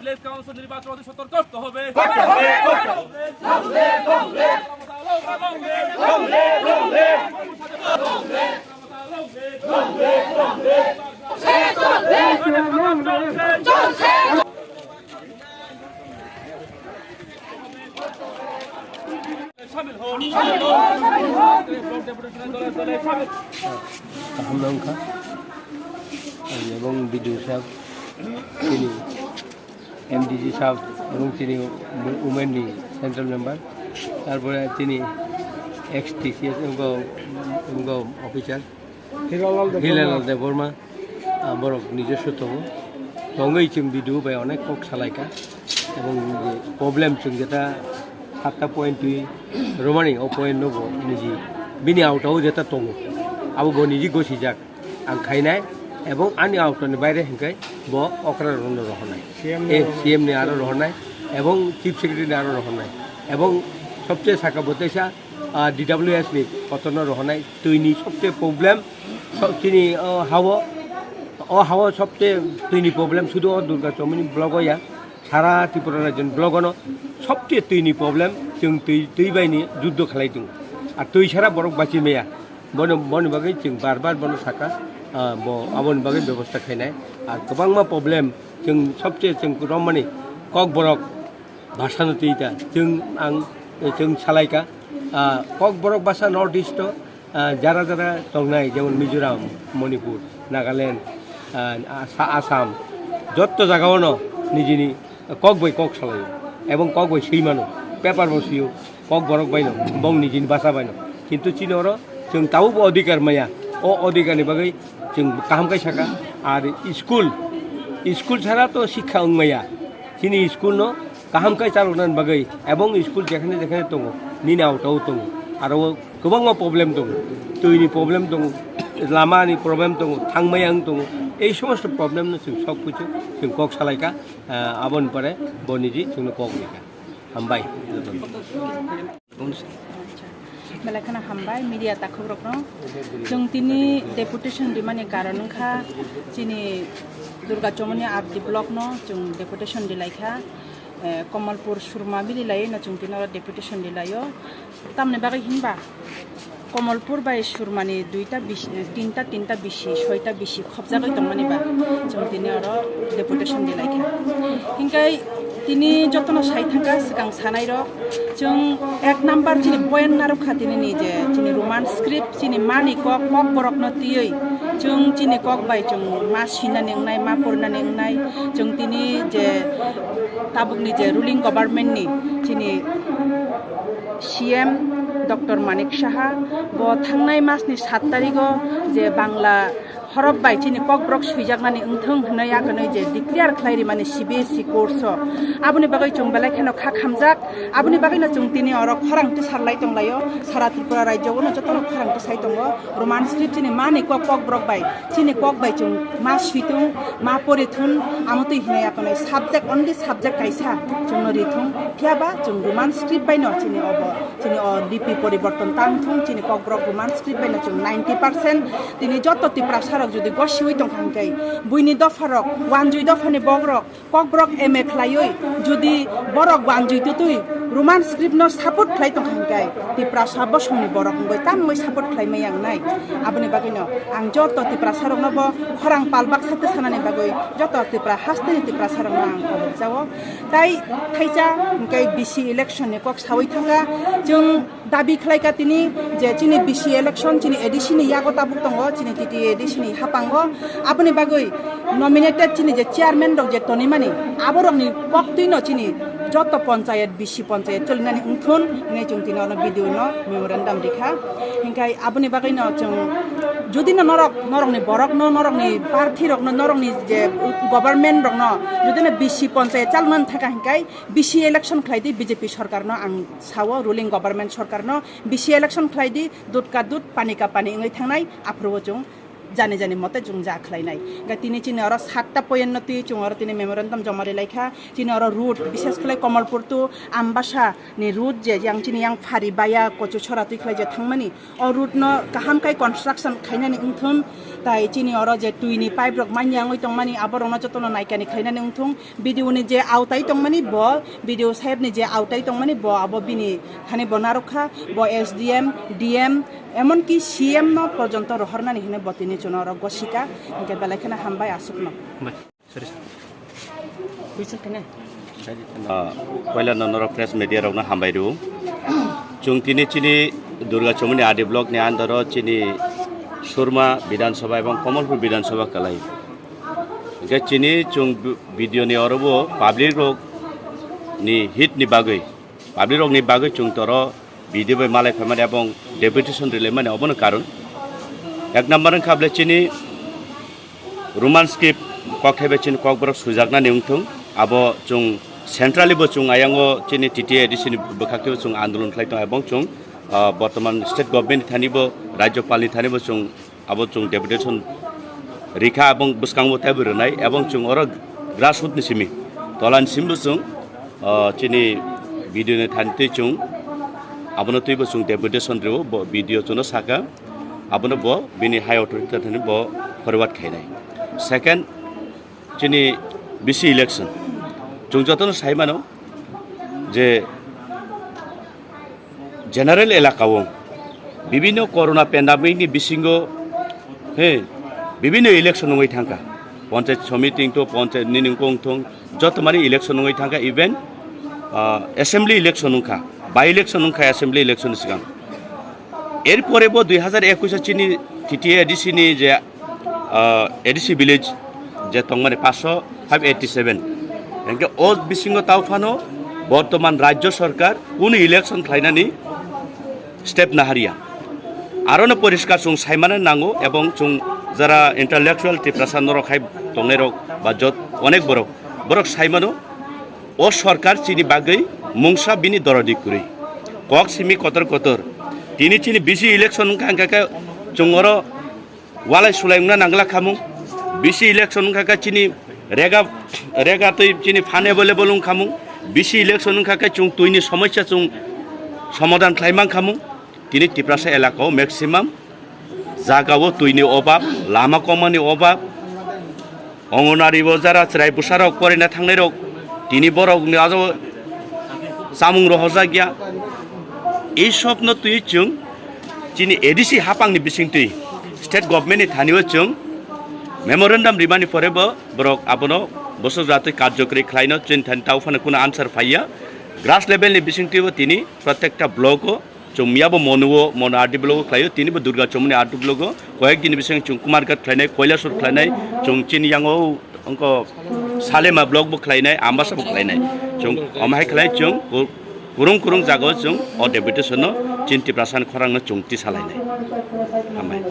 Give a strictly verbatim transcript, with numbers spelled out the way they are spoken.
Village council নির্বাচন অতি সত্বর করতে হবে। সামিল হন, সামিল হন। ব্লক ডেপুটেশনে দলে দলে সামিল। Kaham nang kha. Ang ebong B D O sahab, chini M D C sahab, ebong chini women ni central member, tarpore chini ex T C S wngkha, wngkha officer Hilalal Debbarma. Hilalal Debbarma, ah, borok nijoswo tongo, tongwi chwng B D O bai onek kok salaikha, ebong je problem chwng jeta satta point twi romani, o point no bo niji bini auto o jeta tongo, abo bo niji gosijak. Ang khainai, ebong ani auto ni baire hwnkhe bo okra rokno rohornai. C M ni Eh, aro C M ni aro rohornai, ebong Chief Secretary ni aro rohornai, ebong sobse saka bo teisa, ah, D W S ni kotorno rohornai, twi ni sobse problem, so-, chini, oh, hao, o hao sobse twi ni problem sudu o Durga Chomoni block o ya, sara Tripura rajyo ni block o no sobse twi ni problem, chwng twi, twi bai ni juddo khlai tongo, a twi sara borok bachi maya. Bono, boni bagwi chwng bar bar bono saka, ah, bo aboni bagwi bebosta khainai. Ar kwbangma problem chwng sobse chwng romani Kokborok bhasano twi ta chwng ang, chwng salaikha. Ah, Kokborok bhasa North East o, ah, jara jara tongnai, jemon Mizoram, Manipur, Nagaland, ah, Asa-, Assam, jotto jagao no nijini kok bai kok salaio, ebong kok bai swi mano, paper bo swiyo, Kokborok baino, bong nijini basa baino. Kintu chini oro chwng tabukbo odhikar maya, o odhikar ni bagwi chwng kaham khe saka. Ar school, school sara to sikha wng maya, chini school no kaham khe chaloknani bagwi, ebong school jekhane jekhane tongo, nini auto o tongo, aro kwbangma problem tongo, twi ni problem tongo, lama ni problem tongo, thang maya wng tongo, ei somosto problem no chwng sok phuchu chwng kok salaikha. Ah, aboni pore bo niji chwngno kok rikha. Hambai. Belai kheno hambai media takhukrokno. Chwng tini deputation rimani karon wngkha chini Durga Chomoni R D block no chwng deputation rilaikha. Eh, Komolpur Surma bili laiwi no chwng tini oro deputation rilaio. Tamni bagwi hinba Komolpur bai Surmani duita bisi, tinta, tinta bisi, soita bisi khopjagwi tongmani ba chwng tini oro deputation rilaikha. Hinkhe tini jotono sai thangkha swkang sanairok, chwng ek number chini point narwkha tini ni je chini Roman script chini mani kok, Kokborokno twiwi chwng chini kok bai chwng ma sinani wngnai, ma porinani wngnai, chwng tini je tabukni je ruling government ni chini C M Doctor Manik Saha bo thangnai masni sat tarigo je Bangla horop bai chini Kokborok swijaknani wngthwng hwnwi akhwnwi je declare khlai rimani C B S E course o, aboni bagwi chwng belai kheno kha khamjak. Aboni bagwino chwng tini oro khorang tisar lai tonglaio, sara Tripura rajyo o no jotono khorang tisai tongo. Roman script chini mani kok, Kokborok bai chini kok bai chwng ma switung, ma porithun, amo twi hinwi akhwnwi subject, only subject kaisa chwngno rithung. Phiyaba chwng Roman script baino chini obo, chini o lipi poriborton tangthung, chini Kokborok Roman script baino chwng ninety percent tini joto Tiprasarok jodi gosiwi tongkha hinkhe buini dopharok, wanjwi dophani bokrok, Kokborok M A khlaiwi jodi borok wanjwi twtwi Roman script no support khlai tongkha hinkhe Tiprasa bosongni borok wngwi tamungwi support khlai maya wngnai. Aboni bagwino ang joto Tiprasarokno bo khorang pal baksa tisanani bagwi joto Tipra hasteni Tiprasarokno ang kobok jao. Tai thaisa hinkhe B C election ni kok sawi thangkha, chwng dabi khlaikha tini je chini B C election chini A D C ni yago tabuk tongo, chini T T A A D C ni hapango. Aboni bagwi nominated chini je chairman rok je tonimani, aborokni koktwino chini joto ponchayat, B C ponchayat cholinani wngthun hinwi chwng tini ono B D O no memorandum rikha. Hinkhe aboni bagwino chwng judino norok, norokni borokno, norokni parthi rokno, norokni je government rokno judino B C ponchayat chalnani thangkha hinkhe B C election khlai di, B J P sorkarno ang sao, ruling government sorkarno B C election khlai di, dut ka dut, pani ka pani wngwi thangnai, aphuru o chwng jani jani mote chwng ja khlainai. Ga tini chini oro satta point no twi chwng oro tini memorandum joma ri laikha, chini oro route, bishes khlai Komolpur to Ambasa ni route je yang chini yang phari baya Kochuchora twi khlai je thangmani, o route no kaham khai construction khainani wngthun, Tai chini oro je twi ni pipe rok manya wngwi tongmani, abo rokno jotono naikani khlainani wngthung. B D O ni je autai tongmani bo, B D O saheb ni je autai tongmani bo, abo bini thani bo narwkha, bo S D M, D M, emonki C M no porjonto rohornani hinwi bo tini chwngno oro gosika, hinkhe belai kheno hambai aswkno. Bai, sorry, sir. Kuisuk kene. Ah, poila no norok press media rokno hambai rw. Chwng tini chini Durga Chomoni R D block ni under o chini Surma Bidhan Sabha ebong Kamalpur Bidhan Sabha kwlai. Hingke chini chwng bi-, video ni oro bo public rok ni hit ni bagwi, public rok ni bagwi chwng toro video bai malai phaimani ebong deputation rilaimani obono karon. Ek number wngkha bole chini Roman script kokthai bai chini kokborok sujaknani wngthung, abo chwng centrally bo chwng ayango chini T T A A D C ni bwkhak teibo chwng andolon khlai tongo ebong chwng, ah, bortoman state government ni thani bo, rajyopal ni thani bo chwng abo chwng deputation rikha, ebong bwskango teibo rwnai, ebong chwng oro grassroot ni simi, tola ni simi bo chwng, ah, chini video ni thani twi chwng abono twibo chwng deputation rwo, bo video chwngno saka, abono bo bini high authority thani bo forward khainai. Second, chini B C election, chwng jotono sai mano je general elaka o bibinno corona pandemic ni bisingo, he, bibinno election wngwi thangkha, panchayat samiti wngthung, panchayat nini wngkha wngthung, joto mani election wngwi thangkha, even, ah, assembly election wngkha, by election wngkha assembly election ni swkang. Erpore bo dui hazar ekush o chini T T A A D C ni je, ah, A D C village je tongmani paanch sho five eighty seven. Hingke o bisingo tao phano bortoman rajyo sarkar kunu election khlainani step naharya. Arono poriskar chwng saimano nango ebong chwng jara intellectual Tiprasa norok hai tongnairok ba jot onek borok, borok saimano o sarkar chini bagwi mungsa bini dorodi kwrwi. Kok simi kotor kotor. Tini chini B C election wngkha, hingkha khe chwng oro walai sulai wngna nangla khamung. B C election wngkha khe chini rega, rega twi chini phan available wngkhamung. B C election wngkha khe chwng twini somosya chwng somadhan khlai mankhamung. Tini Tiprasa elaka o maximum jaga o twini obab, lama kokmani obab, Anganwadi bo jara chwrai bwsarok poraina thangnairok, tini borokni aro chamung rohorjakya. Ei sobno twi chwng chini A D C hapangni bisingtwi state government ni thani o chwng memorandum rimani pore bo borok abono bosok jatwi karjokori khlaino chini thani tao phano kuno answer phaiya. Grass level ni bisingtwi bo tini protekta block o Chwng miyabo Monu o, Monu R D block o khlaio, tini bo Durga Chomoni R D block o, koyek din bisingo chwng Kumarghat khlainai, Koilasor khlainai, chwng chini yango wngkha Salema block bo khlainai, Ambasa bo khlainai. Chwng omo hai khlai chwng ku-, kurung kurung jaga o chwng o deputation no chini Tiprasa ni khorang no chwng tisa lainai. Hambai.